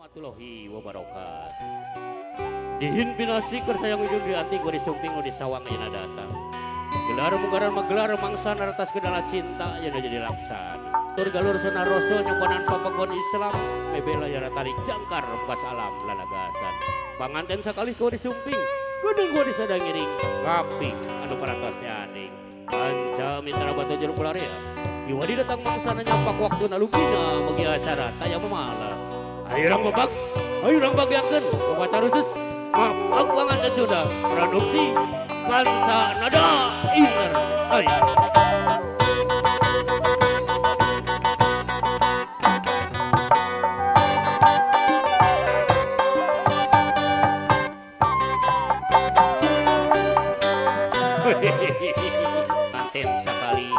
Warahmatullahi wabarakatuh. Dihimpinasi keur sayang ujung dianti gua disumping nu di sawang ayeuna datang. Gelar munggaran menggelar mangsa naratas kedala cinta ayeuna jadi laksana. Tur galur sunah rasul nyombonan papagon Islam mebela yara tarik jangkar rembas alam lalagasan. Panganten sakali gua disumping, geuning gua disadangiring, ngaping anu parantos nyaning. Panca mitra batu jeruk pularea. Iwadi datang mangsana nyampak waktu nalugina bagi acara taya memala. Ayo orang babak, ayo orang bagiakan, bapak khusus, maaf pangan sudah produksi Kansa Nada Inter. Ayo. Manten sakali.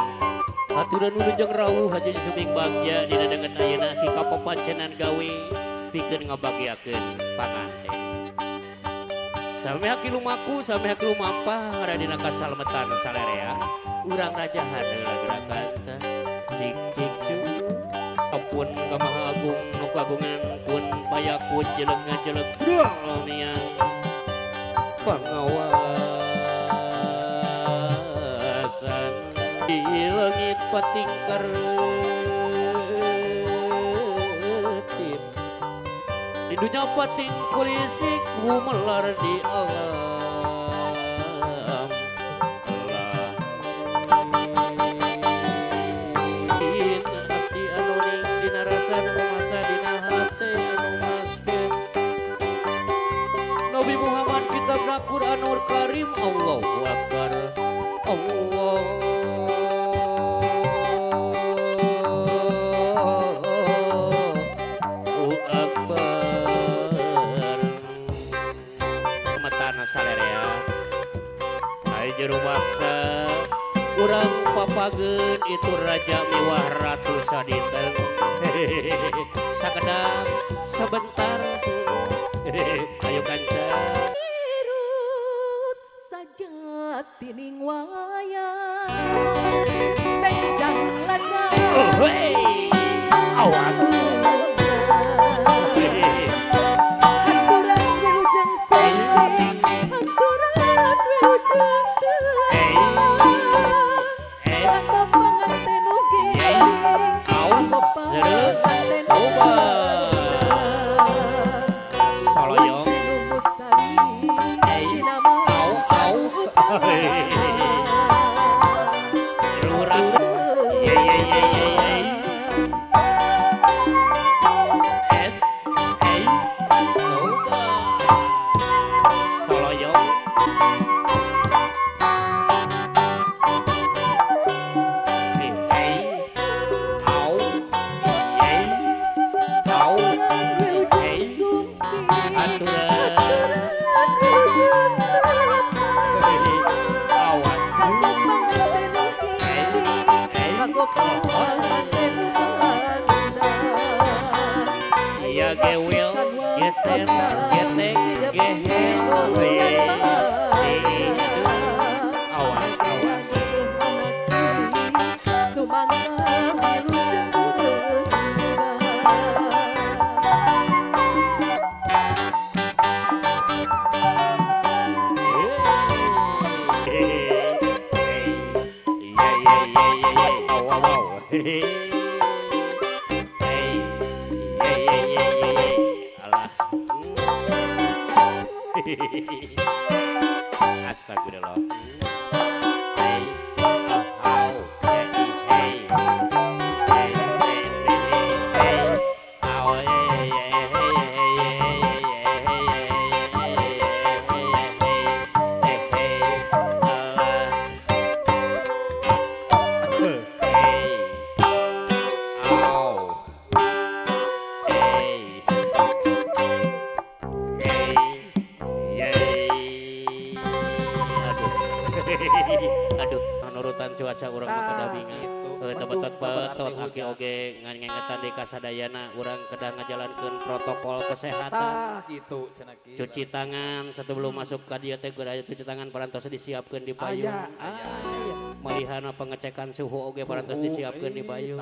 Aturan wilujeng rawuh haji Sumping bagya dina danget ayeuna si kapopancenan gawe pikeun ngabagiakeun panganten. Sameh haki lumaku, sameh haki lumampah radina kasalmetan salerea. Urang rajahan heula gerakan cik cik cu. Ampun ka Maha Agung nu kagungan pun payakun jeleng ngajeleng dunia pangawasan di langit patingkar di dunia pating polisi gumelar di alam lain abdi anu ning dina rasa nu masa dina hate anu maskeun Nabi Muhammad kitabna Qur'anul Karim Allahu Akbar Allah. Maksa urang papageun itu raja miwah ratu sadinten. Sakedap sebentar. Ayo kanca irut sajatining wayang benjang laga. Oh, hey. Awas. Hanturan wilujeng sumping, hanturan wilujeng Astagfirullah. Hey, oh, oh, hey, hey, hey, hey, hey, oh, hey, hey, hey, hey, aduh, nurutan cuaca urang mah kedah bingung. Betot-betot aki oge ngangengetan di kasadayana urang kedah ngajalankeun protokol kesehatan. Gitu cenah. Cuci tangan sebelum masuk ka dieu teh kudu cuci tangan parantos disiapkeun di payung. Malihana pengecekan suhu oge parantos disiapkeun di payung.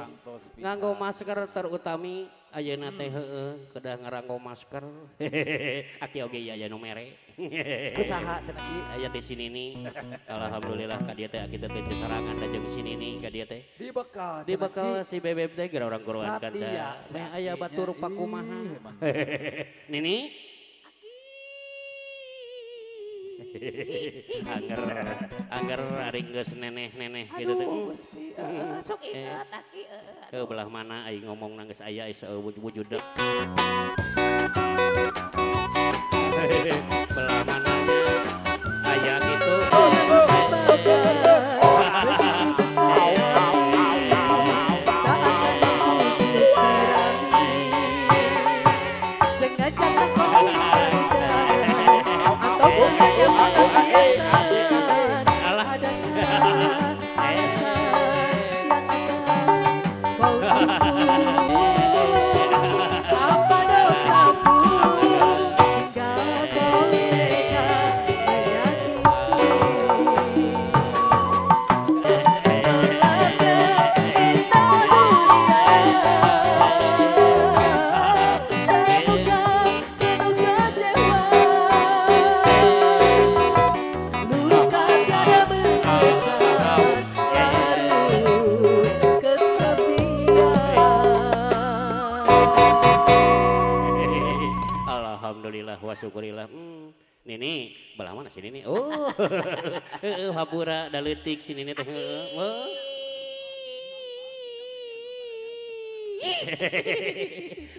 Nganggo masker terutami Ayeuna teh heueuh kedah ngaranggo masker. Aki oge ieu aya nu mere. Kusaha cenah Ki? Aya teh si Nini. Alhamdulillah ka dieu teh aki teh teu sarangan da jeung si Nini ka dieu teh. Dibekal. Dibekal si Bebeb teh geura urang guruan kanca. Meh aya batur pakumaha. Nini? Angger angger ari geus neneh-neneh kitu teh. Gusti, sok inget aki. Ke belah mana aing ngomong geus aya wujud. Belah mananya aya kitu. Alhamdulillah wa syukurillah. Nini, belah mana si Nini? Oh, heeh habura da leutik si Nini teh heueuh.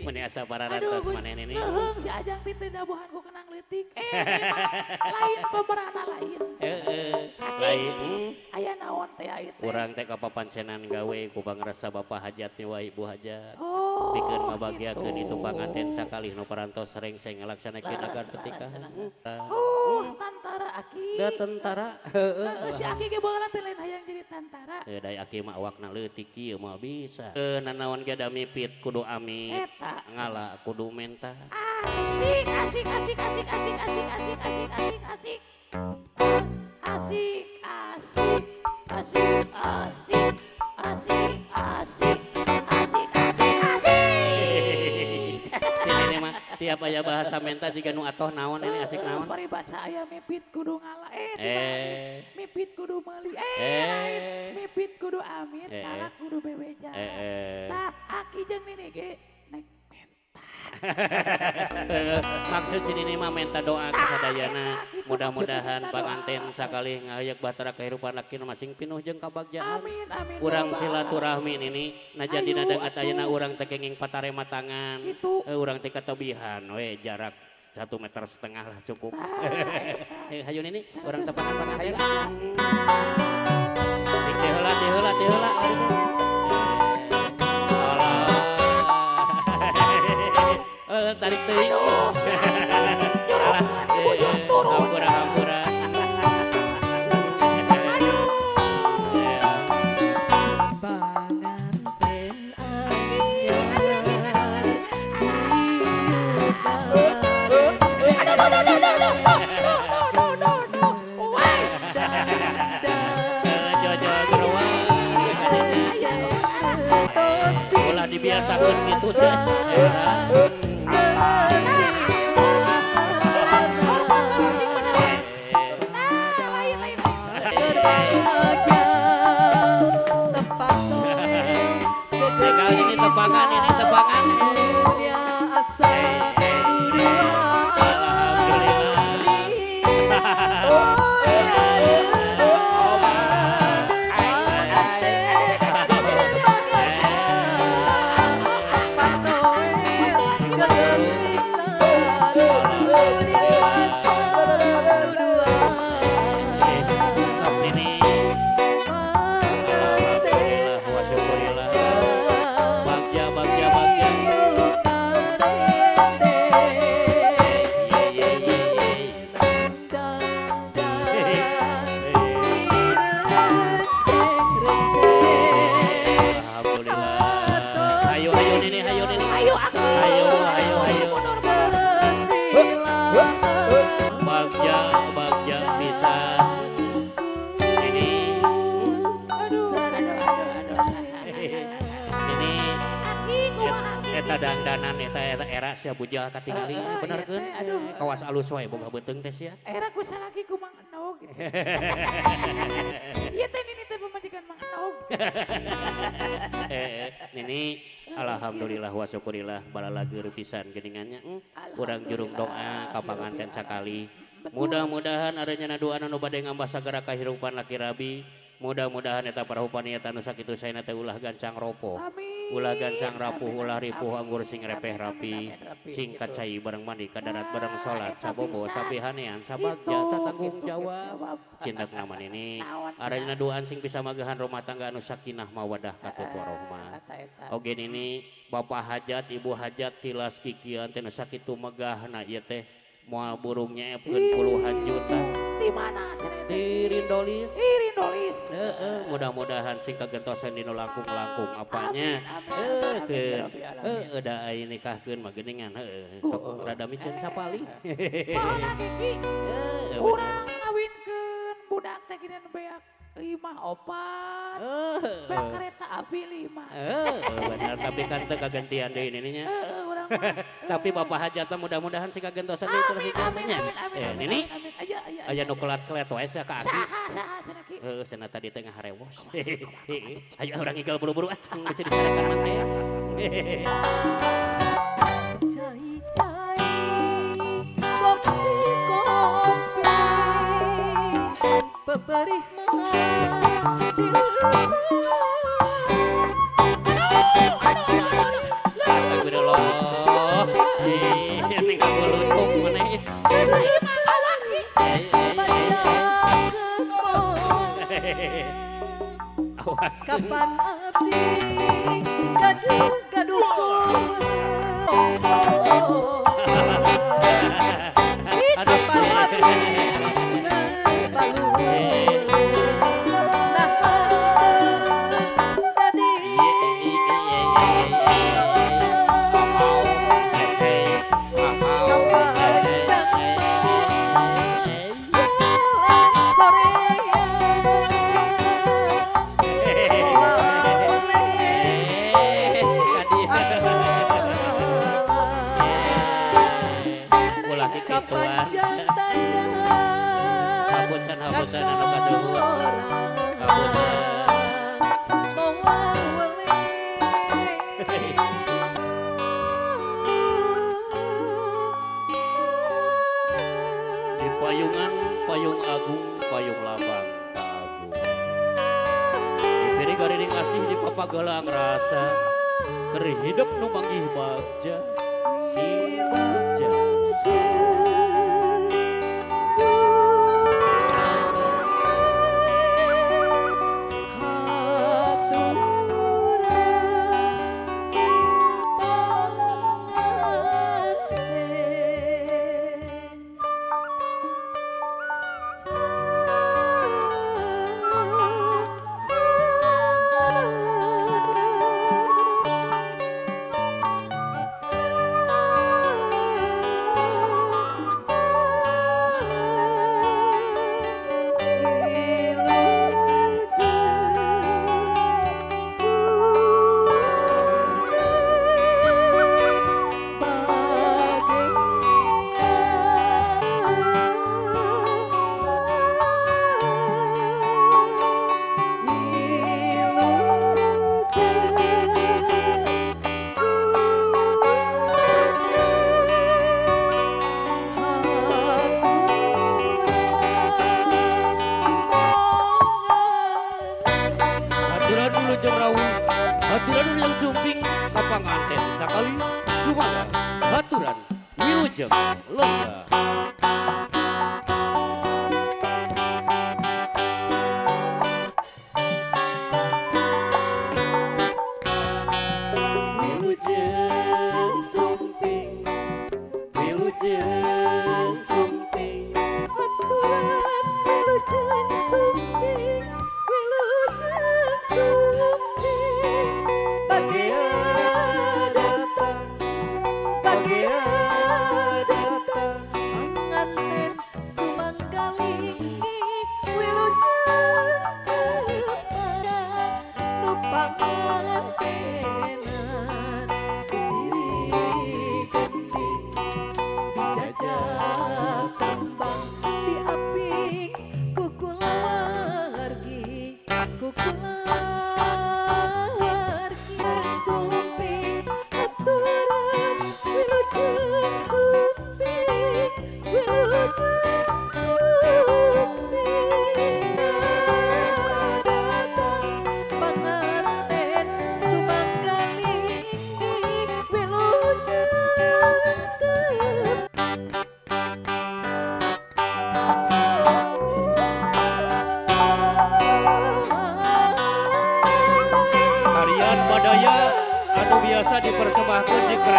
Meni asa pararantos maneh Nini. Leuheung si Ajang teh teu dabuhan ku kenang leutik. Lain pemerana lain. Heeh, lain. Aya naon teh ieu teh? Urang teh kapapancenan gawe ku pangrasa bapak hajat nyawa ibu hajat. Pikeun ngabagiakeun itu panganten sakalih nu parantos rengseng ngalaksanakeun agar petikahan. Oh, tantara aki. Da tentara. Heeh. Si aki ge baheula teh lain hayang jadi tantara. Heuh da aki mah awakna leutik kieu moal bisa. Nanaon ge da mipit kudu amit. Ngala kudu menta. Asik asik asik asik asik asik asik asik asik asik. Asik asik asik asik asik asik asik asik asik. Sini mah tiap aya bahasa menta jiga nu atoh naon ini asik naon. Paribasa aya mipit kudu ngala mipit kudu meuli mipit kudu amit ngala kudu bebeja. Tah aki jeung nini ge nek menta. Maksud si Nini mah menta doa ka sadayana mudah-mudahan panganten sakalih ngahayak bahtera kehidupan laki masing pinuh jeung kabagjaan. Amin amin. Urang silaturahmi Nini na jadina dangat ayeuna urang teh kenging patarema tangan. Urang teh katabihan we jarak 1,5 meter lah cukup. Hayu Nini urang tepangan panganten. Di heula di heula di heula. Tarik teuing. Alah, hampura hampura. Panganten anyar. Ulah dibiasakeun kitu sih. Tepangan ini tepangan. Alhamdulillah. Sadangdanan eta eta era sia bujal katingali bener keun. Kawas alus wae boga beuteung teh sia. Era ku salaki ku Mang Enog. Ieu teh nini teh pamajikan Mang Enog. Nini alhamdulillah wa syukurillah balalageur pisan geuningannya. Urang jurung doa ka panganten sakali. Mudah-mudahan adanya doa anu bade ngambah sagara kahirupan laki rabi. Mudah-mudahan eta parahupan niatan nu sakitu saena teh ulah gancang ropoh. Ulah gancang rapuh, ulah ripuh, anggur sing repeh rapi, sing kacai bareng mandi, ka darat bareng salat, sabobo, sapihanean, sabagja, satanggung jawab. Cindak nama nini, arana duaan sing bisa magahan rumah tangga anu sakinah mawadah katut warohmah. Oge nini, bapak hajat, ibu hajat, tilas kikian teh nu sakitu megahna ieu teh moal burung nyeepkeun puluhan juta. Di mana cenah? Di Rindolis. Di Rindolis. Heeh, mudah-mudahan sing kagentosan dinu langkung-langkung apanya. Heeh, heeh da aya nikahkeun mah geuningan heeh sok rada miceun sapali. Baheula Kiki. Urang ngawinkeun budak teh geuningan beak 5 4. Beak kereta api 5. Heeh, bener tapi kan teu kagantian deui nininya. Heeh, urang mah. Tapi bapak hajat mah mudah-mudahan sing kagentosan deui terus nya. Nini. Aya nu kelat-kelet wae sia ka aki. Saha saha cenah Ki? Heueuh cenah tadi teh ngaharewos. Ayo urang igal buru-buru ah geus dicarakan mah teh. Cai-cai kopi kopi peperih mah Astagfirullah. Ih, ning kabulutuk maneh. Awas. Kapan abdi gaduh gaduh. Kapan abdi Hapunten anu kasuhun. Hapunten. Di payungan payung agung payung labang agung. Di piri gariring asih di papagalang rasa keur hidup nu manggih bagja si bagja. Haturan wilujeng sumping kapanganten sakali sumangga haturan wilujeng lenggah. Wilujeng sumping, wilujeng sumping, haturan wilujeng sumping, wilujeng sumping. Bagia datang, bagia datang, angan.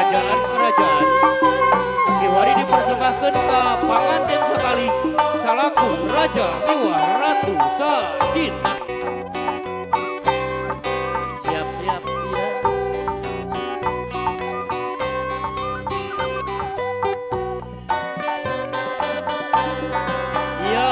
Kerajaan-kerajaan kiwari dipersembahkan ke panganten sekali salaku Raja Miwah Ratu Sadin. Siap-siap ya. Ya.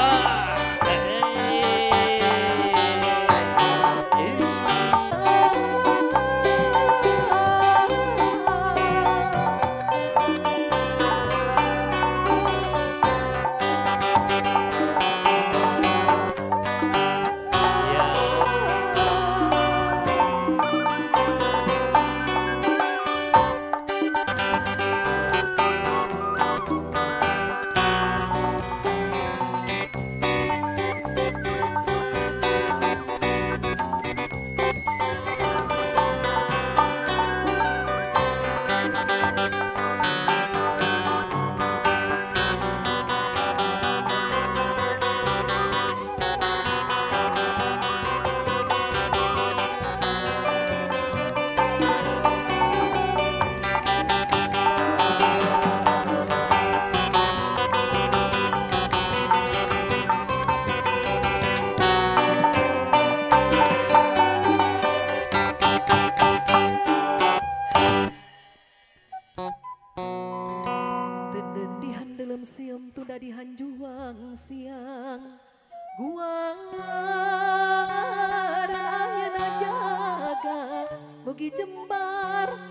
Siang gua dan ayana jaga mugi jembar